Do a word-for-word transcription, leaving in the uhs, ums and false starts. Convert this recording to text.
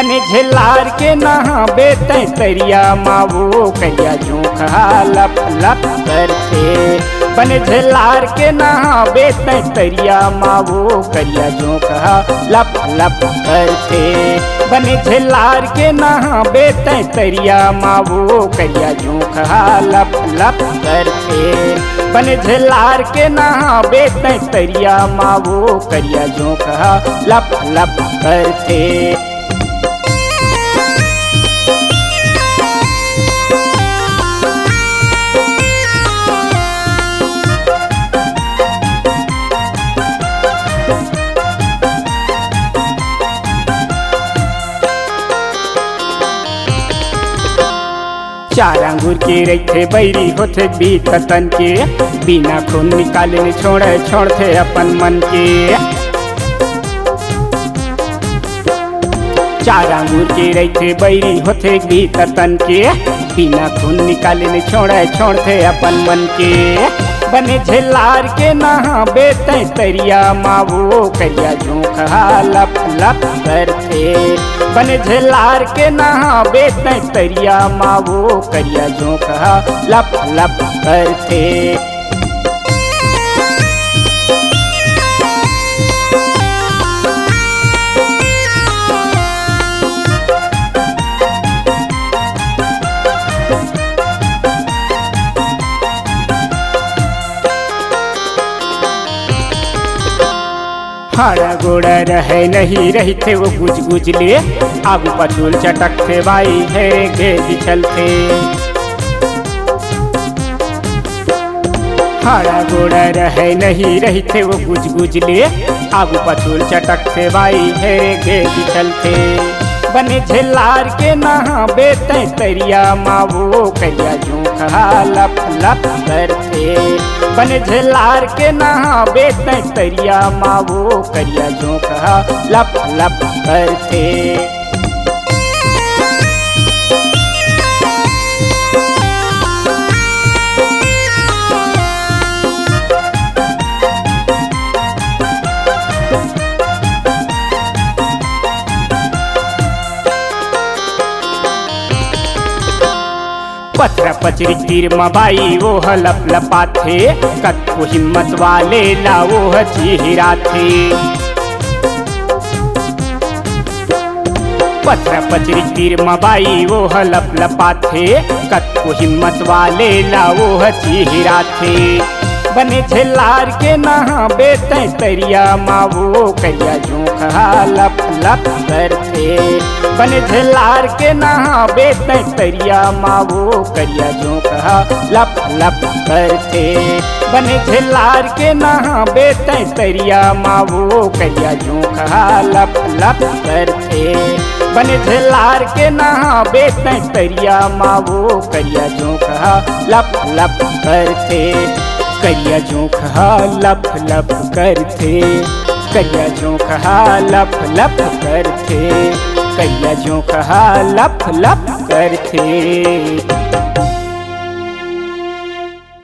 बने झेलार के नहाबे तैं तरिया मा वो करिया जोंक हा लप लप करथे। बने झेलार के नहाबे तैं तरिया मा वो करिया जोंक हा लप लप करथे। बने झेलार के नहाबे तैं तरिया मा वो करिया जोंक हा लप लप करथे। बने झेलार के नहाबे तैं तरिया मा वो करिया जोंक हा लप लप करथे। चार अंगुर के रहिथे, बैरी होथे बीततन के, बिना खून निकाले नइ छोड़े, छोड़थे अपन मन के। चार अंगुर के रहिथे, बैरी होथे बीततन के, बिना खून निकाले नइ छोड़े, छोड़थे अपन मन के। बने झेलार के नहाबे तैं तरिया मा वो करिया जोंक हा लप लप करथे। बने झेलार के नहाबे तैं तरिया मा वो करिया जोंक हा लप लप करथे। हाड़ा गोड़ा रहे नहीं रहिथे वो गुज गुज ले, आगू पछू ल चटकथे बाई हे गे बिछलथे। हाड़ा गोड़ा रहे नहीं रहिथे वो गुज गुज ले, आगू पछू ल चटकथे बाई हे गे बिछलथे। बने झेलार के नहाबे तैं तरिया मा वो करिया जोंक हा लप लप करथे। बने झेलार के नहाबे तैं तरिया मा वो करिया जोंक हा लप लप करथे। पथरा पचरी तीर म बाई वो ह लपलपाथे, कतको हिम्मत वाले ला वो ह चिहिराथे। पथरा पचरी तीर म बाई वो ह लपलपाथे, कतको हिम्मत वाले ला वो ह चिहिराथे। बने झेलार के नहाबे तैं तरिया मा वो करिया जोंक हा लप लप करथे। बने झेलार के नहाबे तैं तरिया मा वो करिया जोंक हा लप लप करथे। बने झेलार के नहाबे तैं तरिया मा वो करिया जोंक हा लप लप करथे। बने झेलार के नहाबे तैं तरिया मा वो करिया जोंक हा लप लप करथे। करिया जोंक हा लप लप करथे। करिया जोंक हा लप लप करथे। करिया जोंक हा लप लप करथे।